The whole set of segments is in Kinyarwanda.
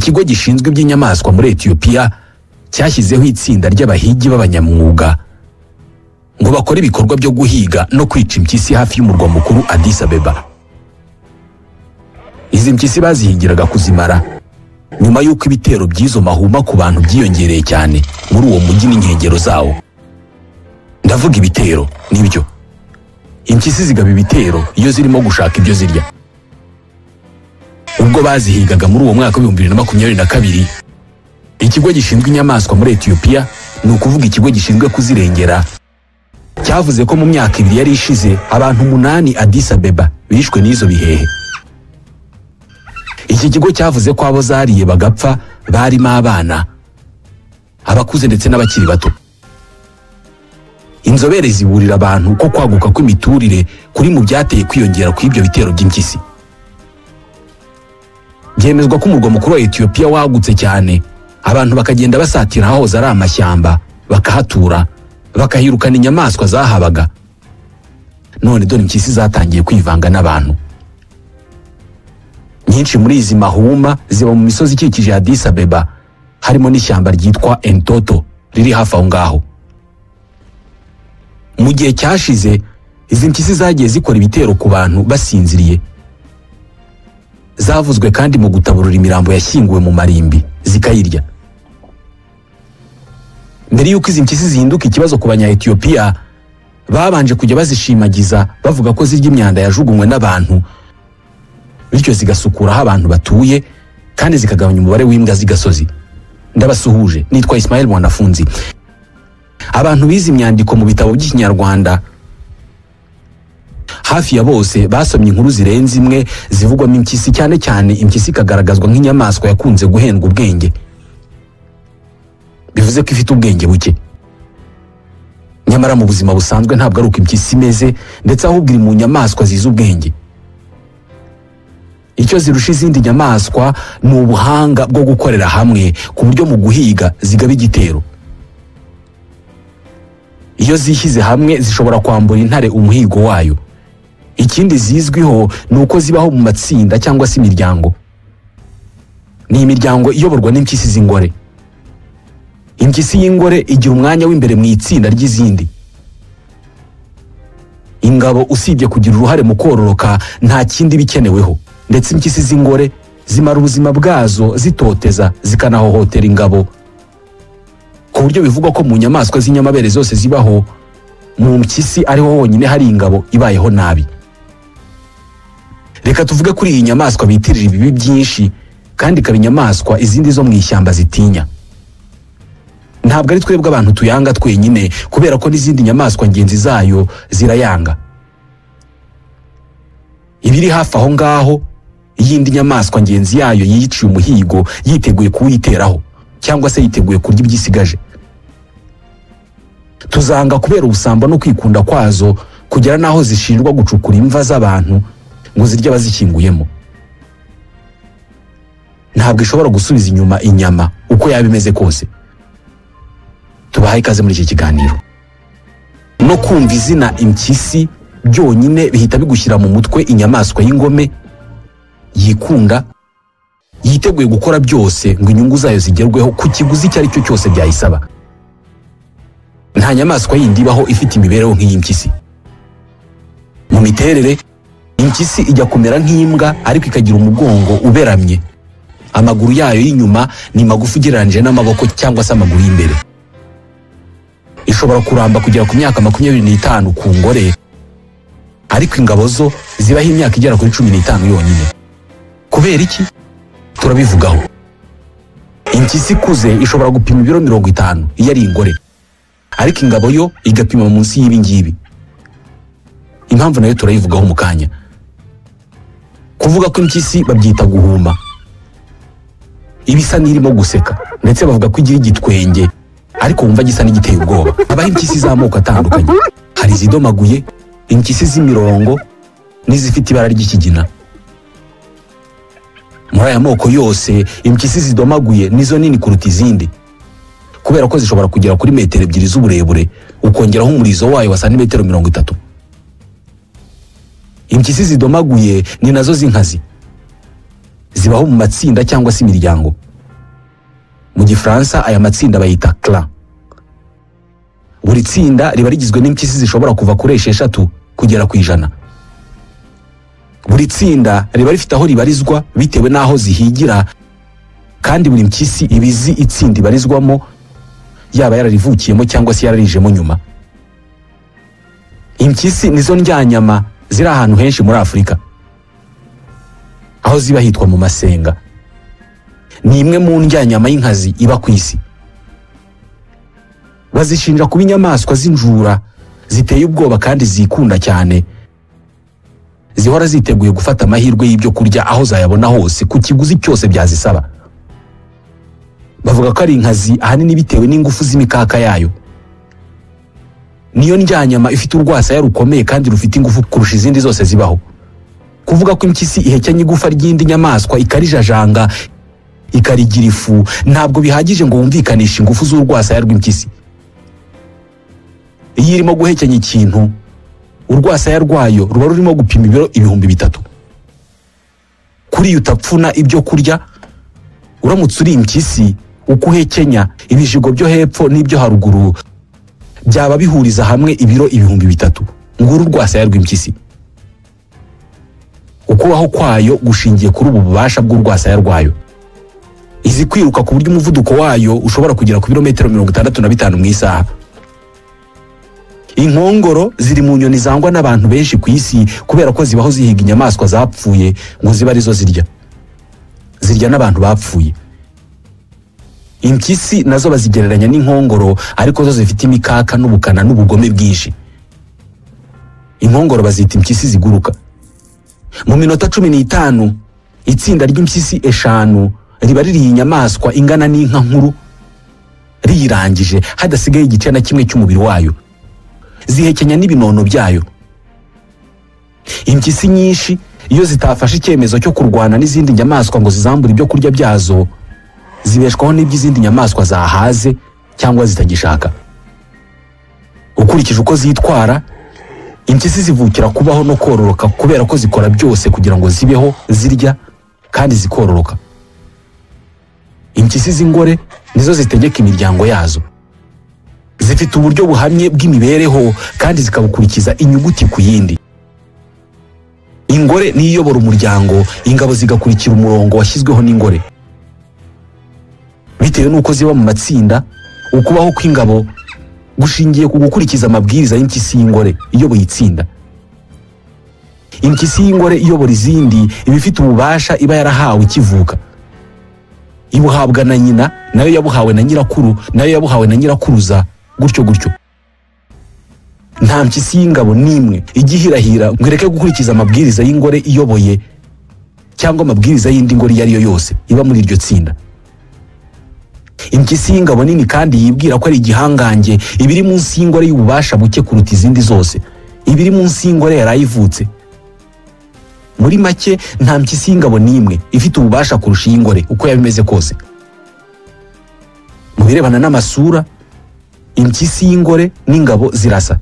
Ikigo gishinzwe iby'inyamaswa muri Etiyopiya cyashyizeho itsinda ry'abahigi b'abanyamwuga ngo bakore ibikorwa byo guhiga no kwica impyisi hafi y'umurwa mukuru Addis Abeba. Izi mpyisi bazihigiraga kuzimara nyuma y'uko ibitero by'izo mahuma ku bantu byiyongereye cyane muri uwo mujyi n'inkengero zawo. Ndavuga ibitero, nibyo. Impyisi zigaba ibitero iyo zirimo gushaka ibyo zirya. Ubwo bazihigaga muri uwo mwaka w'2022, ikigo gishinzwe inyamaswa muri Etiyopiya, ni ukuvuga ikigo gishinzwe kuzirengera, cyavuze ko mu myaka 2 yari ishize abantu 8 Addis Abeba bishwe n'izo bihehe. Iki kigo cyavuze ko abo zariye bagapfa barimo abana, abakuze ndetse n'abakiri bato. Inzobere ziburira abantu ko kwaguka kw'imiturire kuri mu byateye kwiyongera kw'ibyo bitero by'impyisi. Byemezwa ko umurwa mukuru wa Etiyopiya wagutse cyane, abantu bakagenda basatira ahahoze ari amashyamba, bakahatura, bakahirukana inyamaswa zahabaga. None dore impyisi zatangiye kwivanga n'abantu. Nyinshi muri izi mahuma ziba mu misozi ikikije Addis Abeba, harimo n'ishyamba ryitwa Entoto riri hafi aho ngaho. Mu gihe cyashize izi mpyisi zagiye zikora ibitero ku bantu basinziriye. Zavuzwe kandi mu gutaburura imirambo yashyinguwe mu marimbi zikayirya. Mbere y'uko izi mpyisi zihinduka ikibazo ku banya-Etiyopiya, babanje kujya bazishimagiza bavuga ko zirya imyanda yajugunywe n'abantu, bityo zigasukura aho abantu batuye kandi zikagabanya umubare w'imbwa z'igasozi. Ndabasuhuje, nitwa Ismael Mwanafunzi. Abantu bize imyandiko mu bitabo by'Ikinyarwanda hafi ya bose basomye inkuru zirenze imwe zivugwamo impyisi, cyane cyane impyisi ikagaragazwa nk'inyamaswa yakunze guhendwa ubwenge, bivuze ko ifite ubwenge buke. Nyamara mu buzima busanzwe ntabwo ari uko impyisi imeze, ndetse ahubwo iri mu nyamaswa zizi ubwenge. Icyo zirusha izindi nyamaswa ni ubuhanga bwo gukorera hamwe, ku buryo mu guhiga zigaba igitero. Iyo zishyize hamwe zishobora kwambura intare umuhigo wayo. Ikindi zizwiho ni uko zibaho mu matsinda cyangwa se imiryango. Ni imiryango iyoborwa n'impyisi z'ingore. Impyisi y'ingore igira umwanya w'imbere mu itsinda ry'izindi. Ingabo usibye kugira uruhare mu kororoka nta kindi bikeneweho, ndetse impyisi z'ingore zimara ubuzima bwazo zitoteza zikanahohotera ingabo, ku buryo bivugwa ko mu nyamaswa z'inyamabere zose zibaho, mu mpyisi ariho honyine hari ingabo ibayeho nabi. Reka tuvuge kuri iyi nyamaswa bitirira ibibi byinshi, kandi ikaba inyamaswa izindi zo mu ishyamba zitinya. Ntabwo ari twebwe abantu tuyanga twenyine, kubera ko n'izindi nyamaswa ngenzi zayo zirayanga. Ibiri hafi aho ngaho, iyindi nyamaswa ngenzi yayo yiciye umuhigo yiteguye kuwiteraho, cyangwa se yiteguye kurya ibyisigaje. Tuzanga kubera ubusambo no kwikunda kwazo, kugera naho zishinjwa gucukura imva z'abantu ngo zirye abazishyinguyemo. Ntabwo ishobora gusubiza inyuma inyama uko yaba imeze kose. Tubahaye ikaze muri iki kiganiro. No kumva izina impyisi byonyine bihita bigushyira mu mutwe inyamaswa y'ingome yikunda, yiteguye gukora byose ngo inyungu zayo zigerweho ku kiguzi icyo ari cyo cyose byayisaba. Nta nyamaswa yindi ibaho ifite imibereho nk'iyi mpyisi. Mu miterere, impyisi ijya kumera nk'imbwa ariko ikagira umugongo uberamye. Amaguru yayo y'inyuma ni magufi ugereranyije n'amaboko cyangwa se amaguru y'imbere. Ishobora kuramba kugera ku myaka 25 ku ngore, ariko ingabo zo zibaho imyaka igera kuri 15 yonyine. Kubera iki? Turabivugaho. Impyisi ikuze ishobora gupima ibiro 50 iyo ari ingore, ariko ingabo yo igapima munsi y'ibi ngibi. Impamvu nayo turayivugaho mu kanya. Kuvuga ko impyisi babyita guhuma, ibisa n'irimo guseka, ndetse bavuga ko igira igitwenge ariko wumva gisa n'igiteye ubwoba. Habaho impyisi z'amoko atandukanye, hari izidomaguye, impyisi z'imirongo n'izifite ibara ry'ikigina. Muri aya moko yose, impyisi zidomaguye nizo nini kuruta izindi, kubera ko zishobora kugera kuri metero 2 z'uburebure, ukongeraho umurizo wayo wa santimetero 30. Impyisi zidomaguye ni nazo z'inkazi, zibaho mu matsinda cyangwa se imiryango. Mu Gifaransa aya matsinda bayita clan. Buri tsinda riba rigizwe n'impyisi zishobora kuva kuri 6 kugera ku 100. Buri tsinda riba rifite aho ribarizwa bitewe n'aho zihigira, kandi buri mpyisi iba izi itsinda ibarizwamo, yaba yararivukiyemo cyangwa se yararijemo nyuma. Impyisi nizo ndyanyama ziri ahantu henshi muri Afurika, aho ziba hitwa mu masenga. Ni imwe mu ndyanyama y'inkazi iba ku isi. Bazishinja kuba inyamaswa z'injura ziteye ubwoba kandi zikunda cyane, zihora ziteguye gufata amahirwe y'ibyo kurya aho zayabona hose ku kiguzi cyose byazisaba. Bavuga ko ari inkazi ahanini bitewe n'ingufu z'imikaka yayo. Niyo ndyanyama ifite urwasaya rukomeye kandi rufite ingufu kurusha izindi zose zibaho. Kuvuga ko impyisi ihekenya igufa ry'indi nyamaswa ikarijajanga ikarigira ifu ntabwo bihagije ngo wumvikanishe ingufu z'urwasaya rw'impyisi. Iyo irimo guhekenya ikintu, urwasaya rwayo ruba rurimo gupima ibiro 3000. Kuri iyo utapfuna ibyo kurya, uramutse uri impyisi, uko uhekenya ibijigo byo hepfo n'ibyo haruguru byaba bihuriza hamwe ibiro 3000. Nguru urwasaya rw'impyisi. Ukubaho kwayo gushingiye kuri ubu bubasha bw'urwasaya rwayo. Izi kwiruka ku buryo umuvuduko wayo ushobora kugera ku birometero 65 mu isaha. Inkongoro ziri mu nyoni zangwa n'abantu benshi ku isi kubera ko zibaho zihiga inyamaswa zapfuye ngo zibe arizo zirya. Zirya n'abantu bapfuye. Impyisi nazo bazigereranya n'inkongoro, ariko zo zifite imikaka n'ubukana n'ubugome bwinshi. Inkongoro bazita impyisi ziguruka. Mu minota 15 itsinda ry'impyisi 5 riba ririye inyamaswa ingana n'inka nkuru, riyirangije hadasigaye igice na kimwe cy'umubiri wayo. Zihekenya n'ibinono byayo. Impyisi nyinshi iyo zitafashe icyemezo cyo kurwana n'izindi nyamaswa ngo zizambure ibyo kurya byazo, zibeshwaho n'iby'izindi nyamaswa zahaze cyangwa zitagishaka. Ukurikije uko zitwara, impyisi zivukira kubaho no kororoka kubera ko zikora byose kugira ngo zibeho, zirya kandi zikororoka. Impyisi z'ingore nizo zitegeka imiryango yazo. Zifite uburyo buhamye bw'imibereho kandi zikabukurikiza inyuguti ku yindi. Ingore niyo iyobora umuryango, ingabo zigakurikira umurongo washyizweho n'ingore. Bitewe n'uko ziba mu matsinda, ukubaho kw'ingabo gushingiye ku gukurikiza amabwiriza y'impyisi y'ingore iyoboye itsinda. Impyisi y'ingore iyobora izindi iba ifite ububasha iba yarahawe ikivuka. Ibuhabwa na nyina, nayo yabuhawe na nyirakuru, nayo yabuhawe na nyirakuruza, gutyo gutyo. Nta mpyisi y'ingabo n'imwe igihirahira ngo ireke gukurikiza amabwiriza y'ingore iyoboye cyangwa amabwiriza y'indi ngore iyo ari yo yose iba muri iryo tsinda. Impyisi y'ingabo nini kandi yibwira ko ari igihangange iba iri munsi y'ingore y'ububasha buke kuruta izindi zose, iba iri munsi y'ingore yarayivutse. Muri make, nta mpyisi y'ingabo n'imwe ifite ububasha kurusha iy'ingore uko yabimeze kose. Mu birebana n'amasura, impyisi y'ingore n'ingabo zirasa,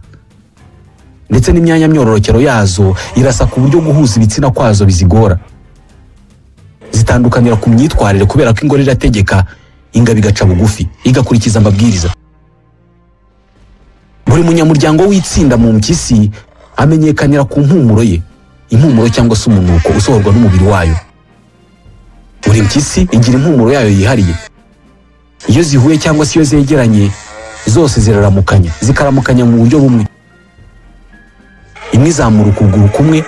ndetse n'imyanya myororokero yazo irasa ku buryo guhuza ibitsina kwazo bizigora. Zitandukanira ku myitwarire kubera ko ingore irategeka, ingabo igaca bugufi igakurikiza amabwiriza. Buri munyamuryango w'itsinda mu mpyisi amenyekanira ku mpumuro ye, impumuro cyangwa se umunuko usohorwa n'umubiri wayo. Buri mpyisi igira impumuro yayo yihariye. Iyo zihuye cyangwa se iyo zegeranye, zose ziraramukanya, zikaramukanya mu buryo bumwe. Imwe izamura ukuguru kumwe,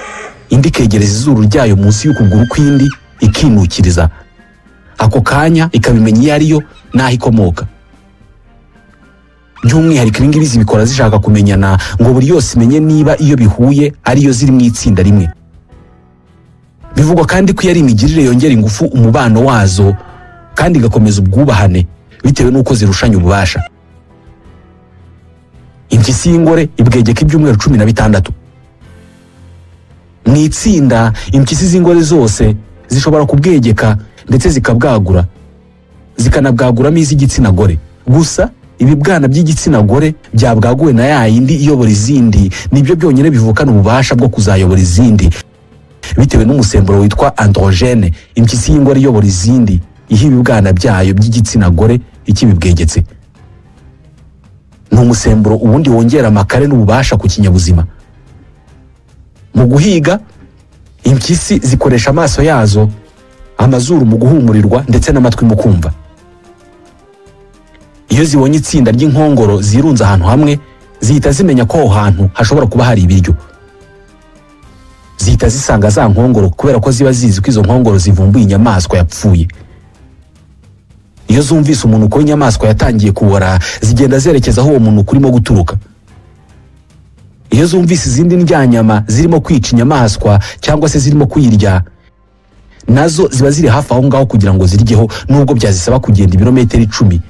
indi ikegereza izuru ryayo munsi y'ukuguru kw'indi, ikinukiriza. Ako kanya ikabimenya iyo ariyo n'aho ikomoka. By'umwihariko ibi ngibi zibikora zishaka kumenyana ngo buri yose imenye niba iyo bihuye ariyo ziri mu itsinda rimwe. Bivugwa kandi ko iyo ari imigirire yongera ingufu umubano wazo kandi igakomeza ubwubahane bitewe n'uko zirushanya ububasha. Impyisi y'ingore ibwegeka ibyumweru 16. Mu itsinda, impyisi z'ingore zose zishobora kubwegeka ndetse zikabwagura, zikanabwaguramo iz'igitsina gore. Gusa ibibwana by'igitsina gore byabwaguwe na ya yindi iyobora izindi nibyo byonyine bivukana ububasha bwo kuzayobora izindi, bitewe n'umusemburo witwa androgene impyisi y'ingore iyobora izindi iha ibibwana byayo by'igitsina gore ikibibwegetse. Ni umusemburo ubundi wongera amakare n'ububasha ku kinyabuzima. Mu guhiga, impyisi zikoresha amaso yazo, amazuru mu guhumurirwa ndetse n'amatwi mu kumva. Iyo zibonye itsinda ry'inkongoro zirunze ahantu hamwe, zihita zimenya ko aho hantu hashobora kuba hari ibiryo. Zihita zisanga za nkongoro kubera ko ziba zizi ko izo nkongoro zivumbuye inyamaswa yapfuye. Iyo zumvise umunuko w'inyamaswa yatangiye kubora, zigenda zerekeza aho uwo munuko urimo guturuka. Iyo zumvise izindi ndyanyama zirimo kwica inyamaswa cyangwa se zirimo kuyirya, nazo ziba ziri hafi aho ngaho kugira ngo ziryeho, nubwo byazisaba kugenda ibirometero 10.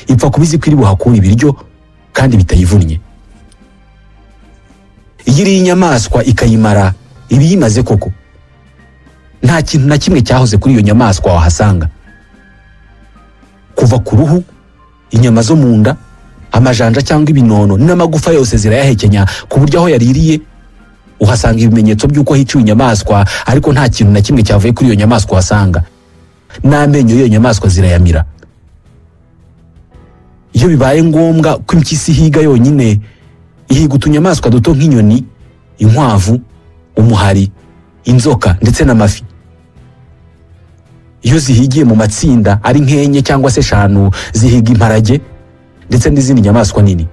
Ipfa kuba izi ko iri buhakure ibiryo kandi bitayivunnye. Iyo iriye inyamaswa ikayimara, iba iyimaze koko. Nta kintu na kimwe cyahoze kuri iyo nyamaswa wahasanga. Kuva ku ruhu, inyama zo mu nda, amajanja cyangwa ibinono n'amagufa yose zirayahekenya, ku buryo aho yaririye uhasanga ibimenyetso by'uko hiciwe inyamaswa, ariko nta kintu na kimwe cyavuye kuri iyo nyamaswa uhasanga. N'amenyo y'iyo nyamaswa zirayamira. Iyo bibaye ngombwa ko impyisi ihiga yonyine, ihiga utunyamaswa duto nk'inyoni, inkwavu, umuhari, inzoka ndetse n'amafi. Iyo zihigiye mu matsinda ari nk'enye cyangwa se 5, zihiga imparage ndetse n'izindi nyamaswa nini.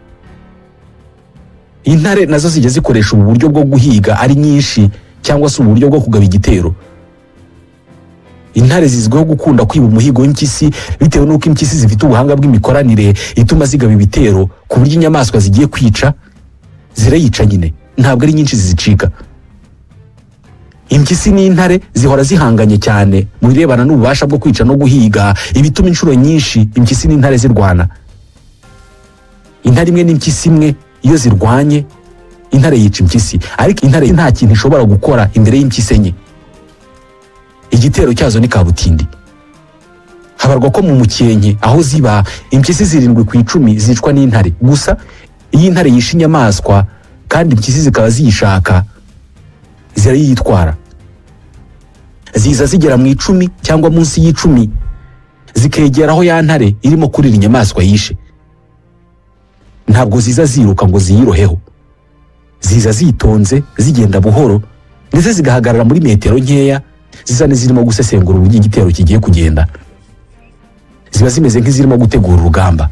Intare nazo zijya zikoresha ubu buryo bwo guhiga ari nyinshi cyangwa se uburyo bwo kugaba igitero. Intare zizwiho gukunda kwiba umuhigo w'impyisi bitewe n'uko impyisi zifite ubuhanga bw'imikoranire ituma zigaba ibitero, ku buryo inyamaswa zigiye kwica zirayica nyine, ntabwo ari nyinshi zizicika. Impyisi n'intare zihora zihanganye cyane mu birebana n'ububasha bwo kwica no guhiga, ibituma inshuro nyinshi impyisi n'intare zirwana. Intare imwe n'impyisi imwe iyo zirwanye, intare yica impyisi, ariko intare nta kintu ishobora gukora imbere y'impyisi enye. Igitero cyazo ni kabutindi. Habarwa ko mu mukenke aho ziba impyisi 7 ku 10 zicwa n'intare. Gusa iyo intare yishe inyamaswa kandi impyisi zikaba ziyishaka, zirayitwara. Ziza zigera mu 10 cyangwa munsi y'10, zikegera aho ya ntare irimo kurira inyamaswa yishe. Ntabwo ziza ziruka ngo ziyiroheho, ziza zitonze zigenda buhoro, ndetse zigahagarara muri metero nkeya, zisa n'izirimo gusesengura uburyo igitero kigiye kugenda. Ziba zimeze nk'izirimo gutegura urugamba.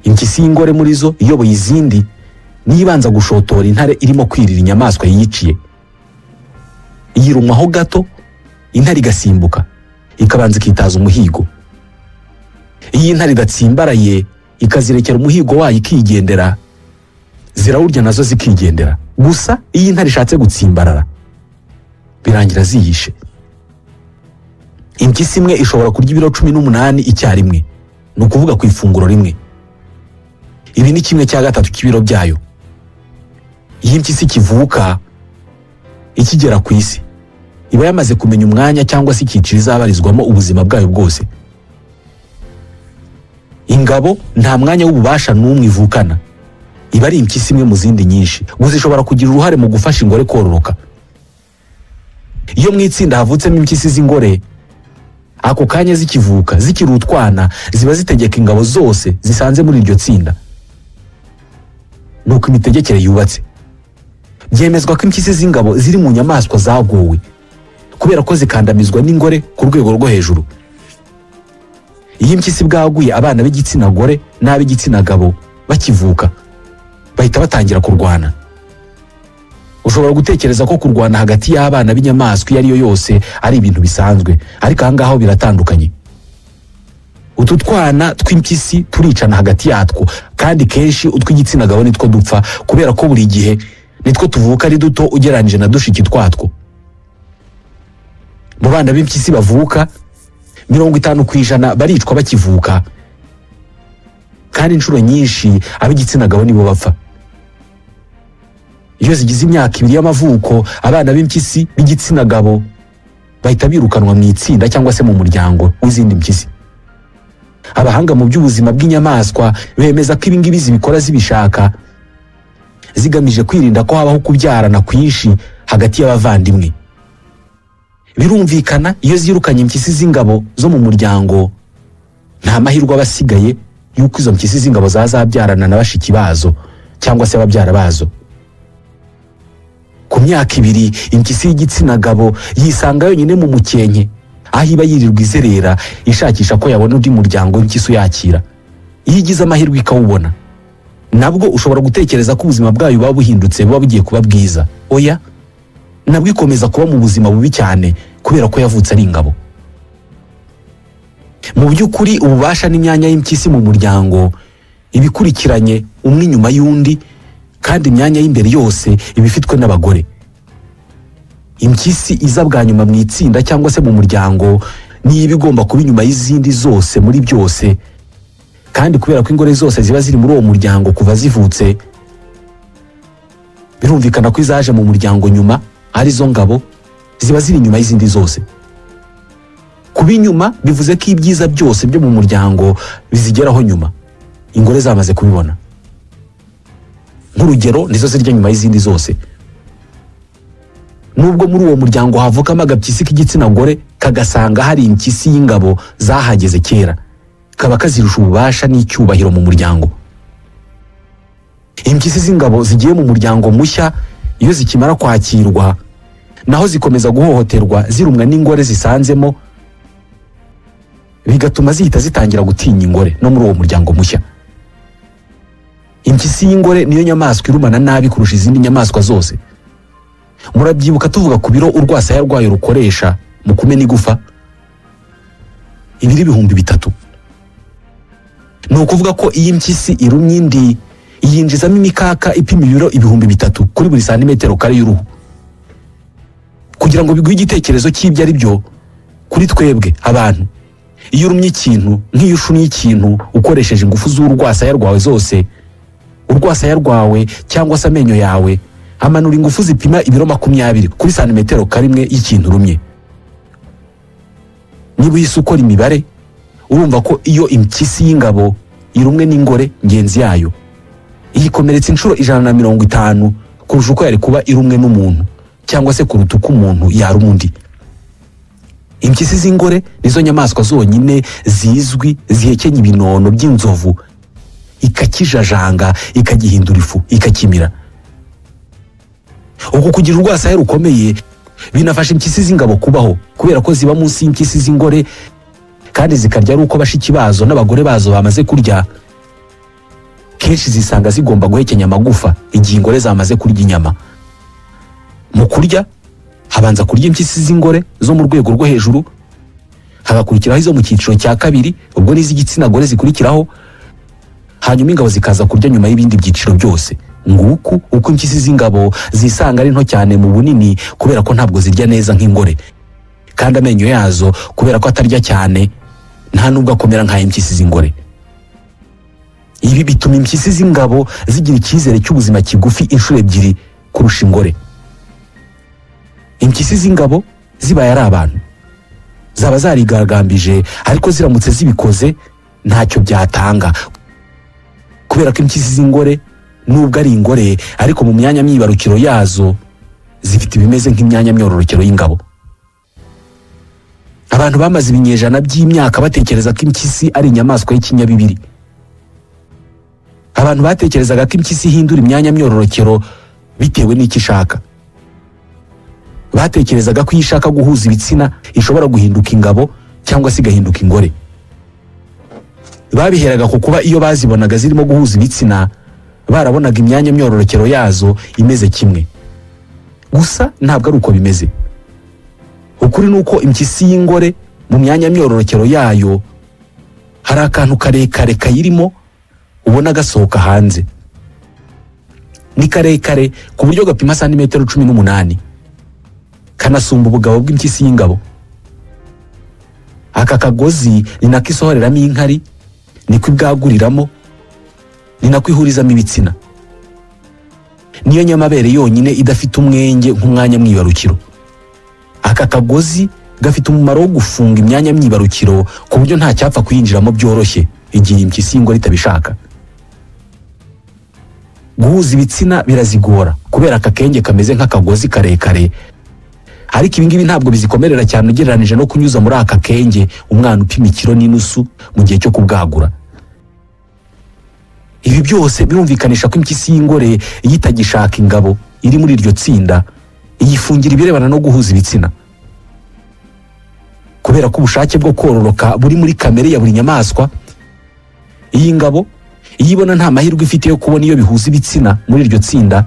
Impyisi y'ingore muri zo iyoboye izindi nibanza gushotora intare irimo kwirira inyamaswa yiyiciye. Yirumwaho gato, intare igasimbuka ikabanza ikitaza umuhigo. Iyo intare idatsimbaraye ikazirekera umuhigo wayo ikigendera, zirawurya nazo zikigendera. Gusa iyo intare ishatse gutsimbarara, birangira ziyishe. Impyisi imwe ishobora kurya ibiro 18 icyarimwe, ni ukuvuga ku ifunguro rimwe. Ibi ni 1/3 cy'ibiro byayo. Iyo impyisi kivuka ikigera ku isi, iba yamaze kumenya umwanya cyangwa se icyiciro izabarizwamo ubuzima bwayo bwose. Ingabo nta mwanya w'ububasha n'umwe ivukana, iba ari impyisi imwe mu zindi nyinshi, gusa ishobora kugira uruhare mu gufasha ingore kororoka. Iyo mu itsinda havutsemo impyisi z'ingore, ako kanya zikivuka zikiri utwana, ziba zitegeka ingabo zose zisanze muri iryo tsinda. Nuko imitegekere yubatse. Byemezwa ko impyisi z'ingabo ziri mu nyamaswa zagowe, kubera ko zikandamizwa n'ingore ku rwego rwo hejuru. Iyo impyisi bwaguye, abana b'igitsina gore n'ab'igitsina gabo bakivuka bahita batangira kurwana. Ushobora gutekereza ko kurwana hagati y'abana b'inyamaswa iyo ari yo yose ari ibintu bisanzwe, ariko aha ngaho biratandukanye. Utu twana tw'impyisi turicana hagati yatwo, kandi kenshi utw'igitsina gabo nitwo dupfa, kubera ko buri gihe nitwo tuvuka ari duto ugereranyije na dushiki twatwo. Mu bana b'impyisi bavuka, 50% baricwa bakivuka, kandi inshuro nyinshi ab'igitsina gabo nibo bapfa. Iyo zigize imyaka 2 y'amavuko, abana b'impyisi b'igitsina gabo bahita birukanwa mu itsinda cyangwa se mu muryango w'izindi mpyisi. Abahanga mu by'ubuzima bw'inyamaswa bemeza ko ibingibi zibikora zibishaka, zigamije kwirinda ko habaho kubyarana kwinshi hagati y'abavandimwe. Birumvikana, iyo zirukanye impyisi z'ingabo zo mu muryango, nta mahirwe aba asigaye y'uko izo mpyisi z'ingabo zazabyarana na bashiki bazo cyangwa se ababyara bazo. Ku myaka 2, impyisi y'igitsina gabo yisanga yonyine mu mukenke, aho iba yirirwa izerera ishakisha ko yabona undi muryango w'impyisi uyakira. Iyo igize amahirwe ikawubona, nabwo ushobora gutekereza ko ubuzima bwayo buba buhindutse, buba bugiye kuba bwiza. Oya, nabwo ikomeza kuba mu buzima bubi cyane kubera ko yavutse ari ingabo. Mu by'ukuri, ububasha n'imyanya y'impyisi mu muryango ibikurikiranye umwe inyuma y'undi, kandi imyanya y'imbere yose iba ifitwe n'abagore. Impyisi iza bwa nyuma mu itsinda cyangwa se mu muryango niyo iba igomba kuba inyuma y'izindi zose muri byose, kandi kubera ko ingore zose ziba ziri muri uwo muryango kuva zivutse, birumvikana ko izaje mu muryango nyuma arizo ngabo ziba ziri inyuma y'izindi zose. Kuba inyuma bivuze ko ibyiza byose byo mu muryango bizigeraho nyuma, ingore zamaze kubibona. Nk'urugero, nizo zirya nyuma y'izindi zose. Nubwo muri uwo muryango havukamo agapyisi k'igitsina gore kagasanga hari impyisi y'ingabo zahageze kera, kaba kazirusha ububasha n'icyubahiro mu muryango. Impyisi z'ingabo zigiye mu muryango mushya, iyo zikimara kwakirwa, naho zikomeza guhohoterwa zirumwa n'ingore zisanzemo, bigatuma zihita zitangira gutinya ingore no muri uwo muryango mushya. Impyisi y'ingore niyo nyamaswa irumana nabi kurusha izindi nyamaswa zose. Murabyibuka tuvuga ku biro urwasaya rwayo rukoresha mu kumena igufa, ibiro 3000. Ni ukuvuga ko iyi mpyisi irumye indi yinjizamo imikaka ipima ibiro 3000 kuri buri santimetero kare y'uruhu. Kugira ngo biguhe igitekerezo cy'ibyo ari byo kuri twebwe abantu, iyo urumye ikintu, nk'iyo ushunnye ikintu ukoresheje ingufu z'urwasaya rwawe zose, urwasaya rwawe cyangwa se amenyo yawe amanura ingufu zipima ibiro 20 kuri santimetero karimwe y'ikintu urumye. Niba uhise ukora imibare, urumva ko iyo impyisi y'ingabo irumwe n'ingore ngenzi yayo, iyikomeretsa inshuro 150 kurusha uko yari kuba irumwe n'umuntu, cyangwa se kuruta uko umuntu yaruma undi. Impyisi z'ingore nizo nyamaswa zonyine zizwi zihekenya ibinono by'inzovu, ikakijajanga, ikagihindura ifu, ikakimira. Uku kugira urwasaya rukomeye binafasha impyisi z'ingabo kubaho, kubera ko ziba munsi y'impyisi z'ingore kandi zikarya ari uko bashiki bazo n'abagore bazo bamaze kurya. Kenshi zisanga zigomba guhekenya amagufa igihe ingore zamaze kurya inyama. Mu kurya habanza kurya impyisi z'ingore zo mu rwego rwo hejuru, hagakurikiraho izo mu cyiciro cya kabiri, ubwo n'iz'igitsina gore zikurikiraho, hanyuma ingabo zikaza kurya nyuma y'ibindi byiciro byose. Nguku uko impyisi z'ingabo zisanga ari nto cyane mu bunini, kubera ko ntabwo zirya neza nk'ingore, kandi amenyo yazo kubera ko atarya cyane nta nubwo akomera nk'ay'impyisi z'ingore. Ibi bituma impyisi z'ingabo zigira icyizere cy'ubuzima kigufi inshuro 2 kurusha ingore. Impyisi z'ingabo zibaye ari abantu zaba zarigaragambije, ariko ziramutse zibikoze ntacyo byatanga, kubera ko impyisi z'ingore nubwo ari ingore, ariko mu myanya myibarukiro yazo zifite ibimeze nk'imyanya myororokero y'ingabo. Abantu bamaze ibinyejana by'imyaka batekereza ko impyisi ari inyamaswa y'ikinyabibiri. Abantu batekerezaga ko impyisi ihindura imyanya myororokero bitewe n'icyo ishaka. Batekerezaga ko iyo ishaka guhuza ibitsina ishobora guhinduka ingabo cyangwa se igahinduka ingore. Babiheraga ku kuba iyo bazibonaga zirimo guhuza ibitsina barabonaga imyanya myororokero yazo imeze kimwe. Gusa ntabwo ari uko bimeze. Ukuri nuko impyisi y'ingore mu myanya myororokero yayo hari akantu karekare kayirimo ubona gasohoka hanze. Ni karekare ku buryo gapima santimetero 18, kanasumba ubugabo bw'impyisi y'ingabo. Aka kagozi ni nako isohoreramo inkari, niko ibwaguriramo, ni nako ihurizamo ibitsina. Niyo nyamabere yonyine idafite umwenge nk'umwanya mwibarukiro. Aka kagozi gafite umumaro wo gufunga imyanya myibarukiro ku buryo nta cyapfa kuyinjiramo byoroshye igihe impyisi y'ingore itabishaka. Guhuza ibitsina birazigora kubera aka kenge kameze nk'akagozi karekare, Ariko ibi ngibi ntabwo bizikomerera cyane ugereranije no kunyuza muri aka kenge umwana upima ikiro n'inusu mu gihe cyo kubwagura. Ibi byose birumvikanisha ko impyisi y'ingore iyo itagishaka ingabo iri muri iryo tsinda iyifungira ibirebana no guhuza ibitsina. Kubera ko ubushake bwo kororoka buri muri kamere ya buri nyamaswa, iyi ngabo iyo ibona nta mahirwe ifite yo kubona iyo bihuza ibitsina muri iryo tsinda,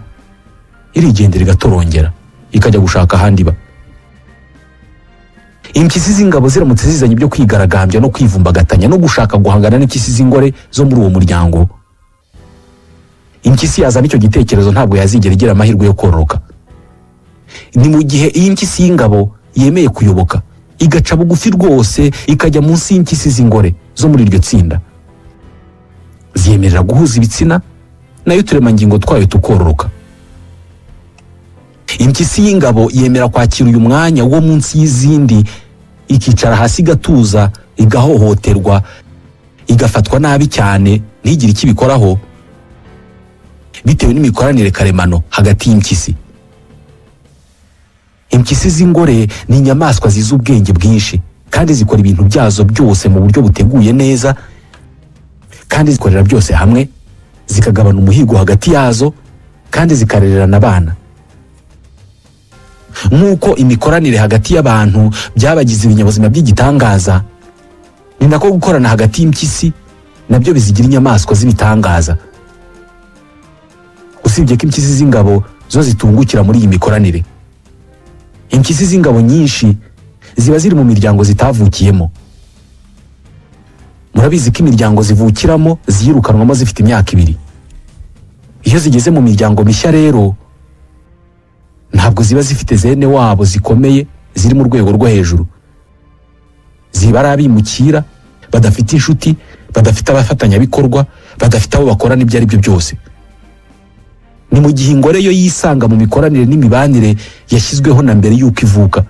irigendera igatorongera ikajya gushaka ahandi iba. Impyisi z'ingabo ziramutse zizanye ibyo kwigaragambya no kwivumbagatanya no gushaka guhangana n'impyisi z'ingore zo muri uwo muryango, impyisi yazana icyo gitekerezo ntabwo yazigera igira amahirwe yo kororoka. Ni mu gihe iyi mpyisi y'ingabo yemeye kuyoboka igaca bugufi rwose ikajya munsi y'impyisi z'ingore zo muri iryo tsinda, ziyemerera guhuza ibitsina nayo uturemangingo twayo tukororoka. Impyisi y'ingabo yemera kwakira uyu mwanya wo munsi y'izindi, ikicara hasi igatuza, igahohoterwa, igafatwa nabi cyane ntigire icyo ibikoraho, bitewe n'imikoranire karemano hagati y'impyisi. Impyisi z'ingore ni inyamaswa zizi ubwenge bwinshi kandi zikora ibintu byazo byose mu buryo buteguye neza, kandi zikorera byose hamwe, zikagabana umuhigo hagati yazo, kandi zikarererana abana. Nk'uko imikoranire hagati y'abantu byabagize ibinyabuzima by'igitangaza, ni nako gukorana hagati y'impyisi nabyo bizigira inyamaswa z'ibitangaza. Usibye ko impyisi z'ingabo zo zitungukira muri iyi mikoranire, impyisi z'ingabo nyinshi ziba ziri mu miryango zitavukiyemo. Murabizi ko imiryango zivukiramo ziyirukanwamo zifite imyaka 2. Iyo zigeze mu miryango mishya rero, ntabwo ziba zifite zene wabo zikomeye ziri mu rwego rwo hejuru. Ziba ari abimukira badafite inshuti, badafite abafatanyabikorwa, badafite abo bakorana ibyo ari byo byose. Ni mu gihe ingore yo yisanga mu mikoranire n'imibanire yashyizweho na mbere y'uko ivuka.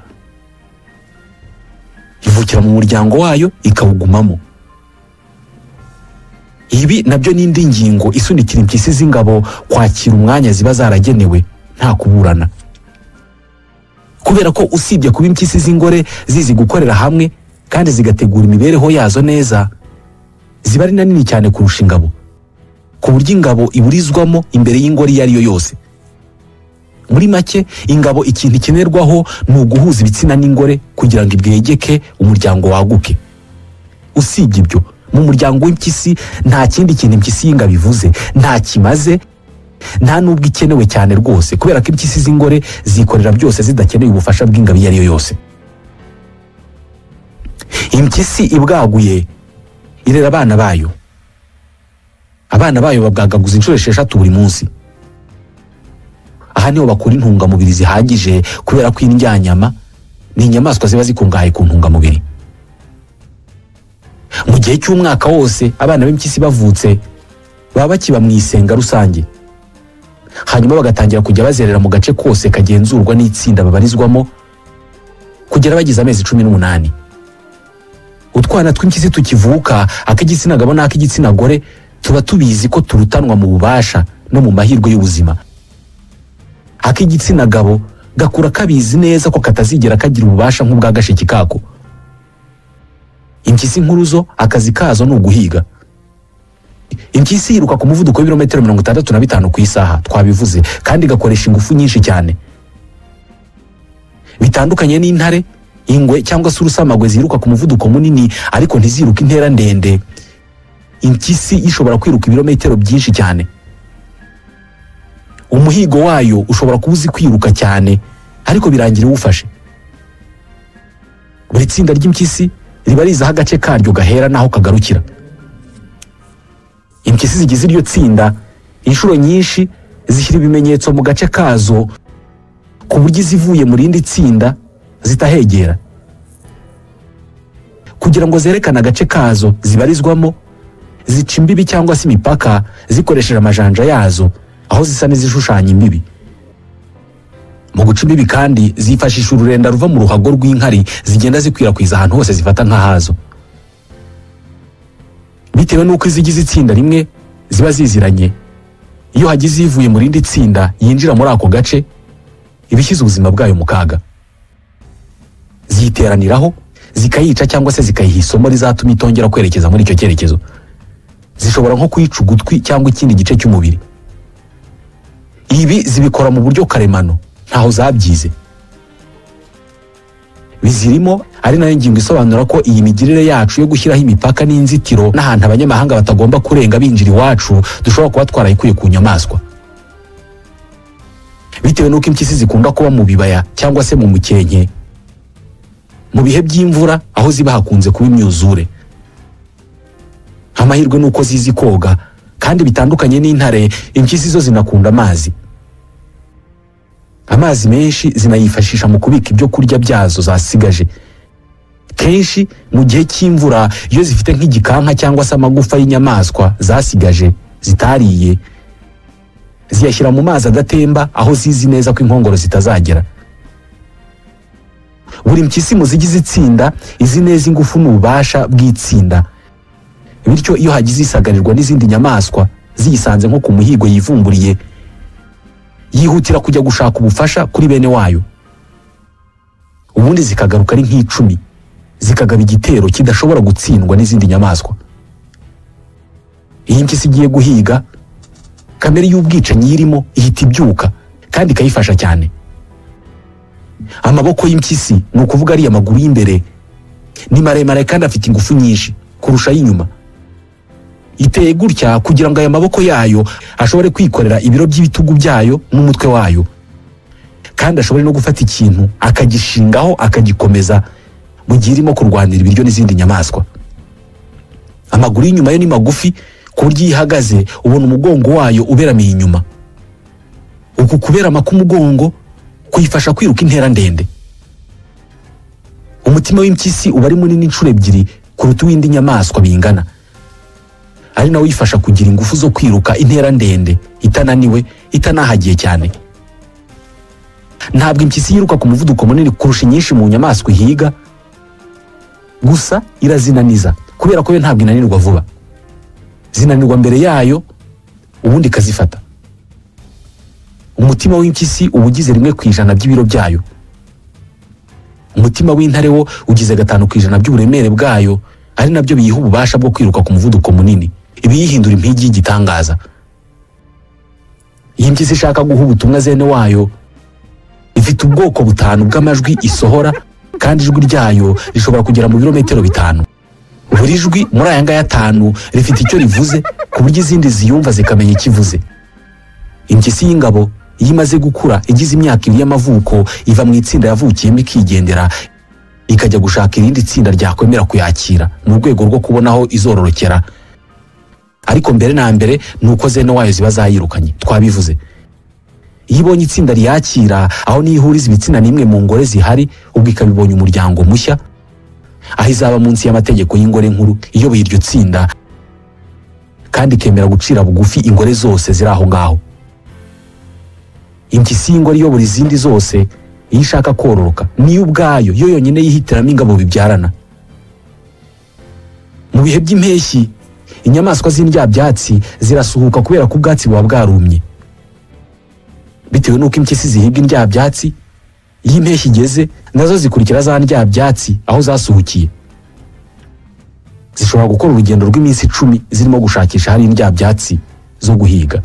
Ivukira mu muryango wayo ikawugumamo. Ibi nabyo ni indi ngingo isunikira impyisi z'ingabo kwakira umwanya ziba zaragenewe nta kuburana. Kubera ko usibye kuba impyisi z'ingore zizi gukorera hamwe kandi zigategura imibereho yazo neza, ziba ari nini cyane kurusha ingabo, ku buryo ingabo iburizwamo imbere y'ingore iyo ari yo yose. Muri make, ingabo ikintu ikenerwaho ni uguhuza ibitsina n'ingore kugira ngo ibwegeke umuryango waguke. Usibye ibyo, mu muryango w'impyisi nta kindi kintu impyisi y'ingabo ivuze, nta kimaze, nta nubwo ikenewe cyane rwose, kubera ko impyisi z'ingore zikorera byose zidakeneye ubufasha bw'ingabo iyo ari yo yose. Impyisi ibwaguye irera abana bayo. Abana bayo babwagaguza inshuro 6 buri munsi. Aha niho bakura intungamubiri zihagije, kubera ko indyanyama ni inyamaswa ziba zikungahaye ku ntungamubiri. Mu gihe cy'umwaka wose abana b'impyisi bavutse baba bakiba mu isenga rusange, hanyuma bagatangira kujya bazerera mu gace kose kagenzurwa n'itsinda babarizwamo kugera bagize amezi 18. Utwana tw'impyisi tukivuka, ak'igitsina gabo n'ak'igitsina gore, tuba tubizi ko turutanwa mu bubasha no mu mahirwe y'ubuzima. Ak'igitsina gabo gakura kabizi neza ko katazigera kagira ububasha nk'ubwa gashiki kako. Impyisi nkuru zo akazi kazo ni uguhiga. Impyisi yiruka ku muvuduko w'ibirometero 65 ku isaha, twabivuze, kandi igakoresha ingufu nyinshi cyane. Bitandukanye n'intare, ingwe cyangwa se urusamagwe ziruka ku muvuduko munini ariko ntiziruka intera ndende, impyisi ishobora kwiruka ibirometero byinshi cyane. Umuhigo wayo ushobora kuba uzi kwiruka cyane ariko birangira uwufashe. Buri tsinda ry'impyisi riba rizi aho agace karyo gahera n'aho kagarukira. Impyisi zigize iryo tsinda inshuro nyinshi zishyira ibimenyetso mu gace kazo ku buryo izivuye mu rindi tsinda zitahegera. Kugira ngo zerekane agace kazo zibarizwamo, zica imbibi cyangwa se imipaka zikoresheje amajanja yazo, aho zisa n'izishushanya imbibi. Mu guca imbibi kandi zifashisha ururenda ruva mu ruhago rw'inkari zigenda zikwirakwiza ahantu hose zifata nk'ahazo. Bitewe n'uko izigize itsinda rimwe ziba ziziranye, iyo hagize ivuye mu rindi tsinda yinjira muri ako gace, iba ishyize ubuzima bwayo mu kaga. Ziyiteraniraho, zikayica cyangwa se zikayiha isomo rizatuma itongera kwerekeza muri icyo cyerekezo. Zishobora nko kuyica ugutwi cyangwa ikindi gice cy'umubiri. Ibi zibikora mu buryo karemano, ntaho zabyize. Bizirimo, ari nayo ngingo isobanura ko iyi migirire yacu yo gushyiraho imipaka n'inzitiro n'ahantu abanyamahanga batagomba kurenga binjira iwacu, dushobora kuba twarayikuye ku nyamaswa. Bitewe n'uko impyisi zikunda kuba mu bibaya cyangwa se mu mukenke, mu bihe by'imvura aho ziba hakunze kuba imyuzure. Amahirwe ni uko zizi koga, kandi bitandukanye n'intare, impyisi zo zinakunda amazi. Amazi menshi zinayifashisha mu kubika ibyo kurya byazo zasigaje. Kenshi mu gihe cy'imvura iyo zifite nk'igikanka cyangwa se amagufa y'inyamaswa zasigaje zitariye, ziyashyira mu mazi adatemba aho zizi neza ko inkongoro zitazagera. Buri mpyisi mu zigize itsinda izi neza ingufu n'ububasha bw'itsinda. Bityo iyo hagize isagarirwa n'izindi nyamaswa ziyisanze nko ku muhigo yivumburiye, yihutira kujya gushaka ubufasha kuri bene wayo. Ubundi zikagaruka ari nk'icumi, zikagaba igitero kidashobora gutsindwa n'izindi nyamaswa. Iyo impyisi igiye guhiga, kamere y'ubwicanyi irimo ihita ibyuka kandi ikayifasha cyane. Amaboko y'impyisi, ni ukuvuga ari amaguru y'imbere, ni maremare kandi afite ingufu nyinshi kurusha ay'inyuma. Iteye gutya kugira ngo aya maboko yayo ashobore kwikorera ibiro by'ibitugu byayo n'umutwe wayo, kandi ashobore no gufata ikintu akagishingaho akagikomeza mu gihe irimo kurwanira ibiryo n'izindi nyamaswa. Amaguru y'inyuma yo ni magufi ku buryo iyo ihagaze ubona umugongo wayo uberamiye inyuma. Uku kuberama k'umugongo kuyifasha kwiruka intera ndende. Umutima w'impyisi uba ari munini inshuro ebyiri kuruta uw'indi nyamaswa bingana, ari nawe uyifasha kugira ingufu zo kwiruka intera ndende itananiwe, itanahagiye cyane. Ntabwo impyisi yiruka ku muvuduko munini kurusha inyinshi mu nyamaswa ihiga, gusa irazinaniza kubera ko yo ntabwo inanirwa vuba. Zinanirwa mbere yayo ubundi ikazifata. Umutima w'impyisi uba ugize 1% by'ibiro byayo. Umutima w'intare wo ugize 5% by'uburemere bwayo, ari nabyo biyiha ububasha bwo kwiruka ku muvuduko munini, ibiyihindura impigi y'igitangaza. Iyi mpyisi ishaka guha ubutumwa zene wayo, ifite ubwoko 5 bw'amajwi isohora, kandi ijwi ryayo rishobora kugera mu birometero 5. Buri jwi muri aya ngaya 5 rifite icyo rivuze, ku buryo izindi ziyumva zikamenya ikivuze. Impyisi y'ingabo iyo imaze gukura igize imyaka 2 y'amavuko, iva mu itsinda yavukiyemo ikigendera, ikajya gushaka irindi tsinda ryakwemera kuyakira mu rwego rwo kubona aho izororokera. Ariko mbere na mbere nuko zene wayo ziba zayirukanye, twabivuze. Iyo ibonye itsinda riyakira, aho nihuriza ibitsina n'imwe mu ngore zihari, ubwo ikabibonye umuryango mushya, aho izaba munsi y'amategeko y'ingore nkuru iyoboye iryo tsinda, kandi ikemera gucira bugufi ingore zose ziri aho ngaho. Impyisi y'ingore iyobora izindi zose, iyo ishaka kororoka, niyo ubwayo yo yonyine yihitiramo ingabo bibyarana. Mu bihe by'impeshyi, inyamaswa z'indyabyatsi zirasuhuka kubera ko ubwatsi buba bwarumye. Bitewe n'uko impyisi zihiga indyabyatsi, iyo impeshyi igeze nazo zikurikira za ndyabyatsi aho zasuhukiye. Zishobora gukora urugendo rw'iminsi 10 zirimo gushakisha hari indyabyatsi zo guhiga.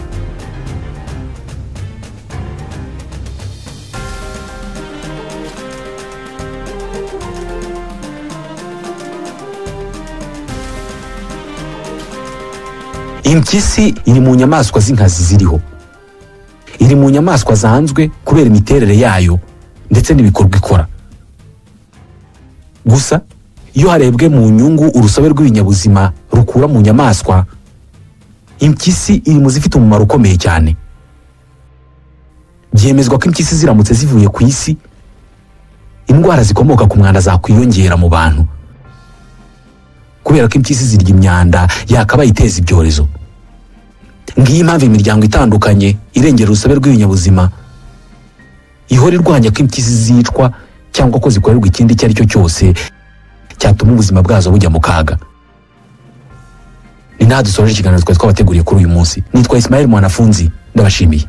Impyisi iri mu nyamaswa z'inkazi ziriho. Iri mu nyamaswa zanzwe kubera imiterere yayo ndetse n'ibikorwa ikora. Gusa iyo harebwe mu nyungu urusobe rw'ibinyabuzima rukura mu nyamaswa, impyisi iri mu zifite umumaro ukomeye cyane. Byemezwa ko impyisi ziramutse zivuye ku isi, indwara zikomoka ku mwanda zakwiyongera mu bantu, kubera ko impyisi zirya imyanda yakabaye iteza ibyorezo. Ngiyi impamvu imiryango itandukanye irengera urusobe rw'ibinyabuzima ihora irwanya ko impyisi zicwa cyangwa ko zikorerwa ikindi icyo ari cyo cyose cyatuma ubuzima bwazo bujya mu kaga. Ni naha dusoje ikiganiro twari twabateguriye kuri uyu munsi. Nitwa Ismael Mwanafunzi, ndabashimiye.